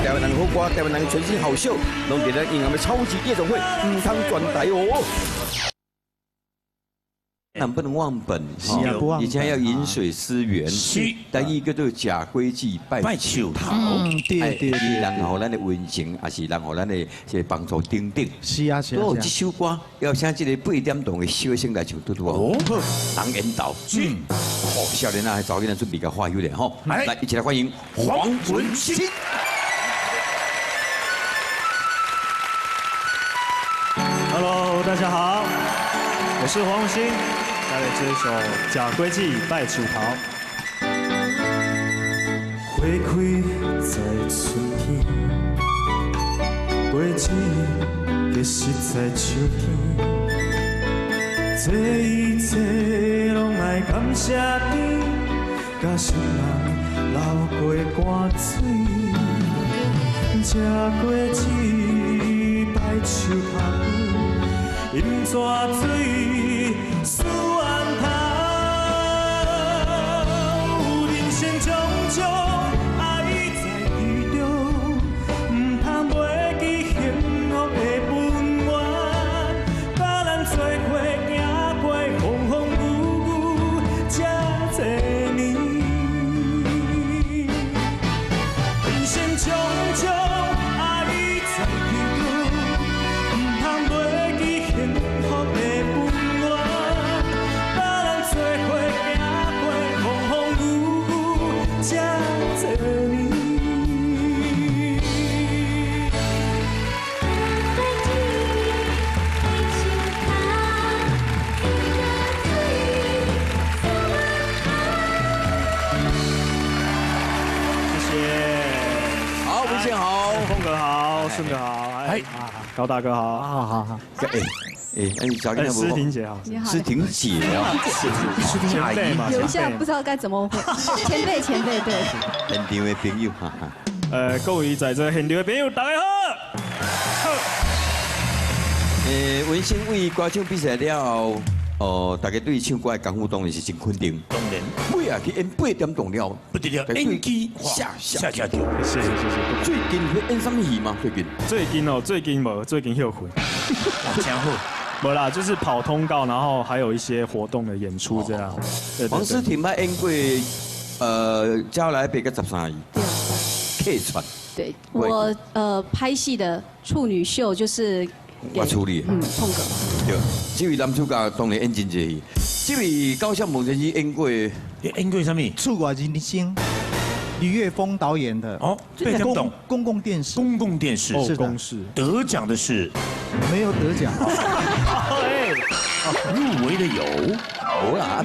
台灣人好歌，台灣人全新好秀，攏佇咱音樂的超級夜總會，毋通轉台哦。但不能忘本，是啊，不忘本。以前要飲水思源，是。但伊叫做假規矩拜樹頭，對對對，然後咱的溫情，也是然後咱的這個幫助等等。是啊是啊。都有這首歌，要請這個八點檔的小生來唱拄拄哦。人緣投。是。好，少年啊，查某囡仔準備共化憂咧吼。來，一起來歡迎黃文星。 Hello，大家好，我是黃文星。帶來這一首《假規矩拜樹頭》。花開在春天，果子结实在秋天。这一切攏愛感謝天，佮心人流過汗水。吃果子拜樹頭，飲泉水。思源頭，人生種種愛在其中，毋通袂記幸福的本源，佮咱做伙行過風風雨雨這濟年。人生種種愛在其中，毋通袂記幸福的本源。這濟年。謝謝。好，文憲好，峰哥好，順哥好，哎，高大哥好，好好好。哎。哎，哎，思婷姐好，你好，思婷姐啊，思婷阿姨嘛，有一下不知道該怎麼回，前輩前輩對。現場的朋友，哈哈。各位在座現場的朋友，大家好。文星為歌唱比賽了後，哦，大家對唱歌的功夫當然是真肯定。當然。尾啊去演八點檔了，不得了，演技嚇嚇嚇跳。謝謝謝謝。最近會演什麼戲嗎？最近？最近哦，最近無，最近休睏。真好。沒啦，就是跑通告，然後還有一些活動的演出這樣。黃思婷捌演過，招來八甲13戲，客串。對，我拍戲的處女秀就是我處理。嗯，碰哥。對，這位男主角當然演真濟戲，這位高孝孟先生演過，演過啥物？觸拐人生，李岳峰導演的。哦，公公共電視。公共電視是公視。得獎的是。沒有得獎，入圍的有，有啦，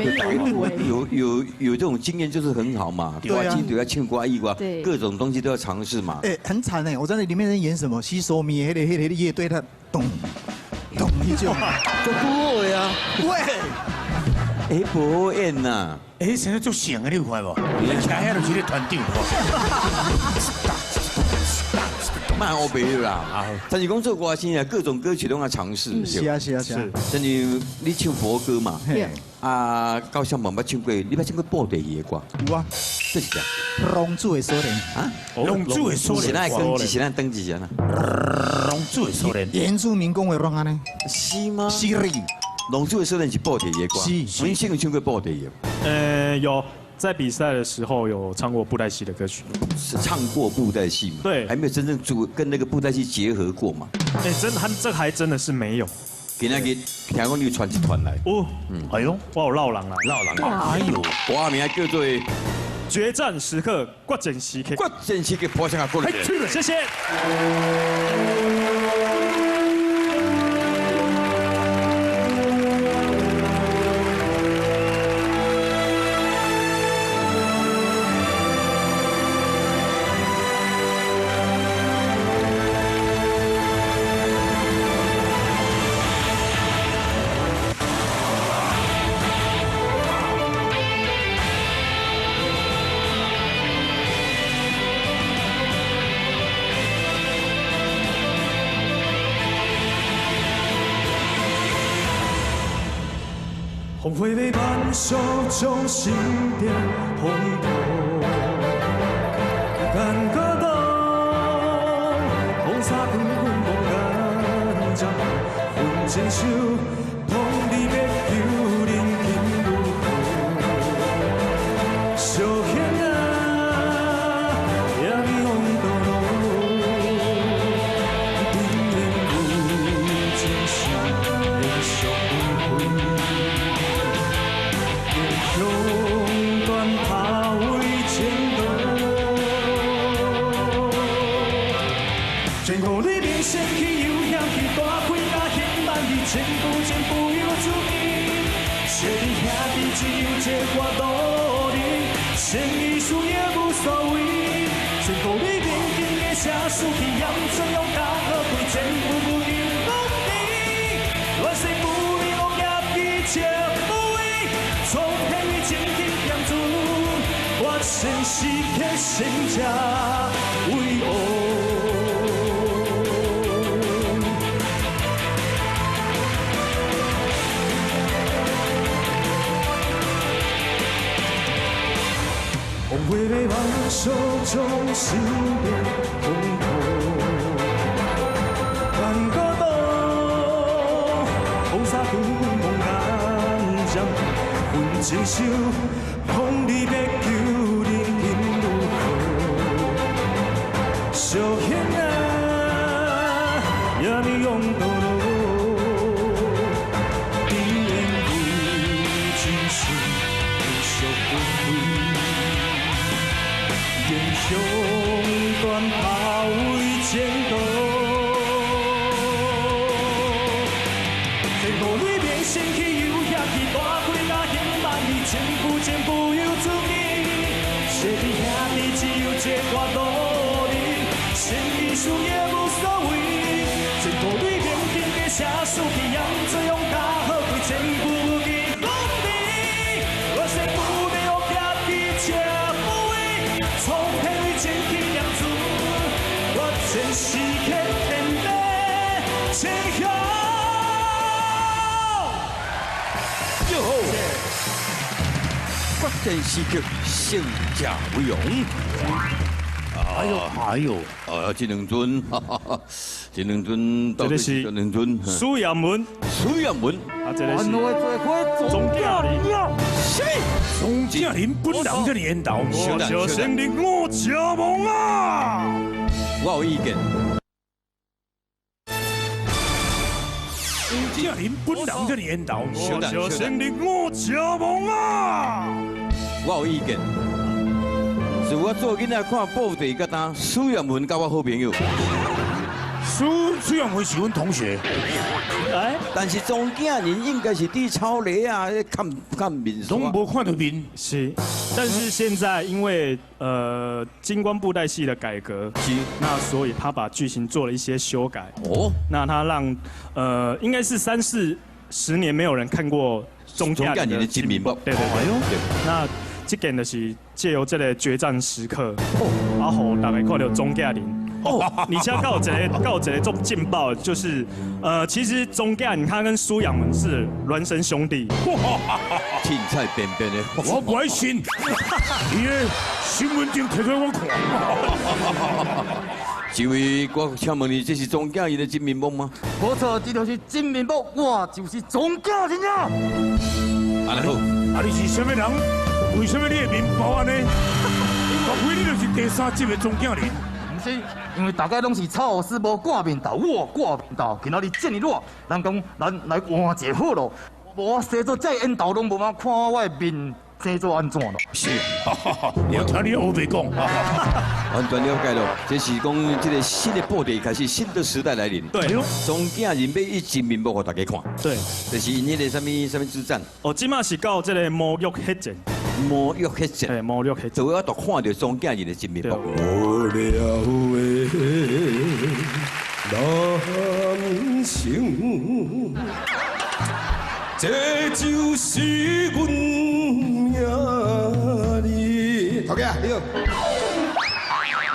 有這種經驗就是很好嘛。對啊，都要唱歌、藝歌，各種東西都要嘗試嘛。哎，很慘哎，我在那裡面演什麼？吸收咪，黑的黑的樂隊，他咚咚一就，就不好呀。對，哎，不好演吶。哎，現在做像的你有看無？你徛遐就是團長。慢歐白啦，但是講做歌星啊，各種歌曲都要嘗試。是啊是啊是啊。但是你唱佛歌嘛？啊，高孝孟捌唱過，你捌唱過布袋戲的歌？有啊。這是啥？龍珠的鎖鏈啊？龍珠的鎖鏈。是咱登記，是咱登記是哪？龍珠的鎖鏈。原住民講話攏按呢？是嗎？是哩。龍珠的鎖鏈是布袋戲的歌。是。文星有唱過布袋戲？有。在比賽的時候有唱過布袋戲的歌曲，是唱過布袋戲嗎？對，還沒有真正組跟那個布袋戲結合過嘛？哎，真的，這還真的是沒有。今仔日聽講你有傳一團來，哦，哎呦，我有落人啦，落人，哎呦，歌名叫做《決戰時刻，決戰時刻》，決戰時刻，破聲啊，過來，謝謝。风花欲挽袖将心中风土，感觉到情仇，碰你欲求人今如何？小兄啊，也咪往倒路，顶缘有情仇，连续飞飞，英雄断拍为前途。前途里面仙气又嫌弃，大开啊兴万里，前途前不由主义。小弟兄弟只有这我道理，生意事也无所谓。前途里面经的写输去，严怎样加好贵，前途无用讲理，乱世不离我业记切不为，从天为情景念珠，我先时刻胜者为王。风花的梦想将心变风土，万古道，风沙滚梦难将分情仇，风你欲求人今如何？小兄啊，也咪用倒路，只缘有情仇，连续分飞。英雄断抛为前途，前途里面仙气又嫌弃，大开啊兴万里，前夫前不由主义。小弟兄弟只有这块道理，生意事也无所谓。前途里面经过写输去，严怎样加好贵，前夫无记讲理，乱世不离我家己车不为。从天为情去念珠，我前时刻天地千雄。哟，决战时刻，胜者为王。哎呦哎呦，啊，这两尊，这两尊，这个是这两尊，苏亚文，苏亚文，啊，这个是钟景林，是钟景林本人这里缘投，我小胜利我吃梦啊！我有意见。钟景林本人这里缘投，我小胜利我吃梦啊！我有意见。自我做囡仔看布袋甲当，苏亚文佮我好朋友。苏亚文是阮同学，哎，但是钟景林应该是伫草泥啊，看看面，拢无看到面。是，但是现在因为金光布袋戏的改革，是，那所以他把剧情做了一些修改。哦，那他让应该是30、40年没有人看过钟景林的真面目。对对对。那这件就是借由这个决战时刻，啊，予大家看到钟景林。哦，而且还有一个足劲爆，就是其实钟景林他跟苏养文是孪生兄弟。凊彩便便的，我不爱信。伊的身份证提出来我看。这位，我请问你，这是钟景林的真面目吗？无错，这就是真面目，我就是钟景林啊。按呢好，啊，你是啥物人？为什么你的面包按呢？莫非你就是第三集的钟景林？毋是，因为大家拢是臭死无挂面头，我挂面头，今仔日这么热，人讲咱来换一个好咯。无我生做这缘投，拢无法看我的面生做按怎咯。是，我听你乌白讲，完全了解咯。这是讲这个新的布袋开始，新的时代来临。对，钟景林欲以真面目予大家看。对，就是𪜶彼个啥物啥物之战。哦，这马是到这个魔域血战。魔域血战，对，魔域血战，就我都看到钟景林的真面目。无聊的男生，这就是阮命里。头家，你好。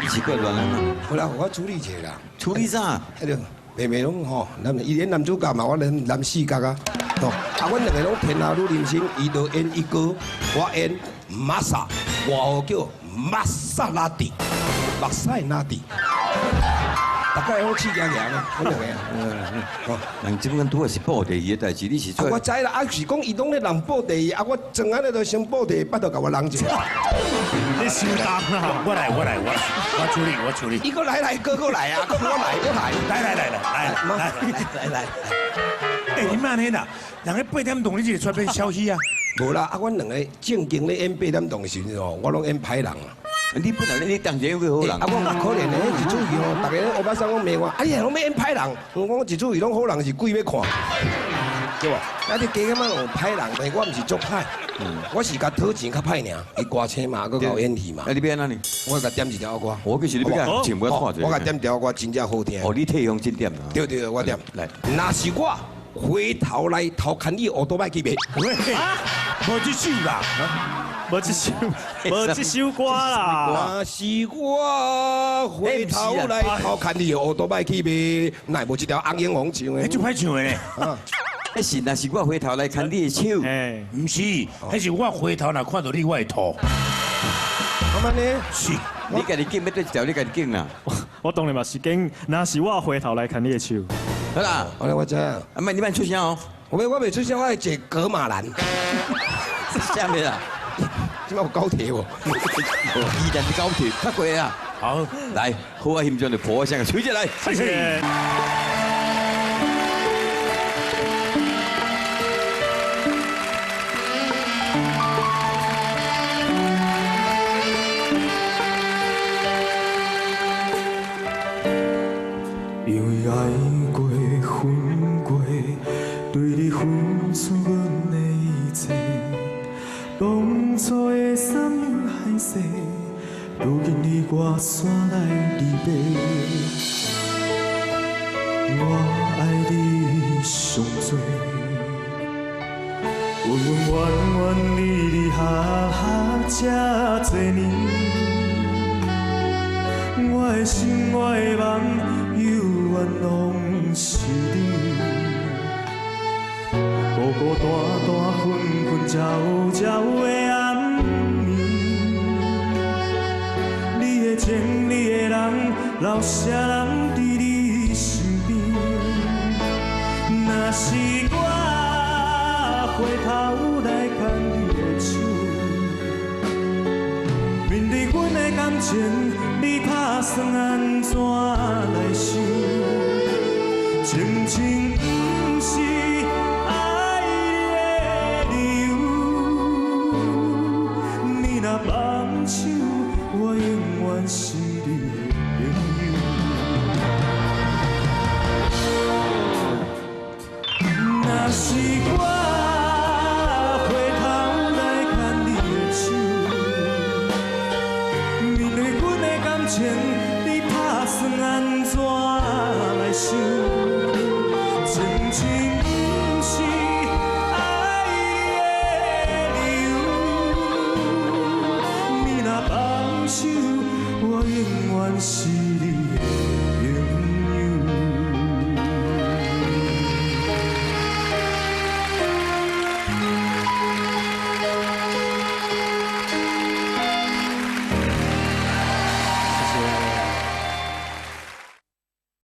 你是过乱啊？好啦，我处理一下啦。处理啥？彼个妹妹拢吼，男伊演男主角嘛，我演男四角啊。吼，啊，阮两个拢天后女明星，伊就演一哥，我演玛莎，外号叫玛莎拉蒂，目屎拉蒂。大概拢气行行呢，阮两个啊。哦，人这本拄仔是报第一的代志，你是啊，我知啦，啊是讲伊拢咧人报第一，啊我装安尼就先报第一，巴肚共我人一下。你伤重啦！我来，我来，我来，我处理，我处理。伊阁来来，阁阁来啊，阁我来，我来，来来来来来来来来。欸，你慢安呢啦，人家8点钟你这个出变消息啊？无啦，啊，阮两个正经咧演8点钟的时阵吼，我拢演歹人啊。你本来你当时个好人。啊，我可怜的，一出戏吼，大家乌巴桑拢骂我，哎呀，拢欲演歹人。我讲一出戏拢好人是鬼欲看，对无？啊，你加减仔有歹人，但是我毋是足歹，我是共讨钱较歹尔。伊歌星嘛，阁够演戏嘛。啊，你欲按怎呢？我共点一条歌。我其实你欲共唱，我看我共点条歌，真正好听。哦，你替用真点啊？对对，我点。来，若是我回头来偷牵你乌多摆去袂？无这首啦。无这首，无这首歌啦。若是我回头来偷牵你乌多摆去袂？哪会无这条红英红唱的？足歹唱的咧。彼是若是我回头来牵你的手。哎，毋是，彼是我回头若看到你，我会吐。阿妈呢？是，你家己拣欲对一条，你家己拣啦。我当然嘛是拣，若是我回头来牵你的手。好啦，好啦，我知影。啊，莫你莫出声哦。我袂出声，我会坐噶玛兰。啥物啦？这摆有高铁无？宜兰的高铁较贵啊。好，来，好啊，欣赏就破声，吹起来。谢谢。因为爱过、分过，对你付出阮的一切。当初的山盟海誓，如今你我煞来离别。我爱你上多，恩恩怨怨，离离合合这多年，我的心，我的梦，犹原拢是你。孤孤单单，昏昏焦焦的暗暝，你的情，你的人，留啥人伫你身边？若是我回头来牵你的手，面对阮的感情，你打算按怎来收？真情不是爱你的理由，你若放手，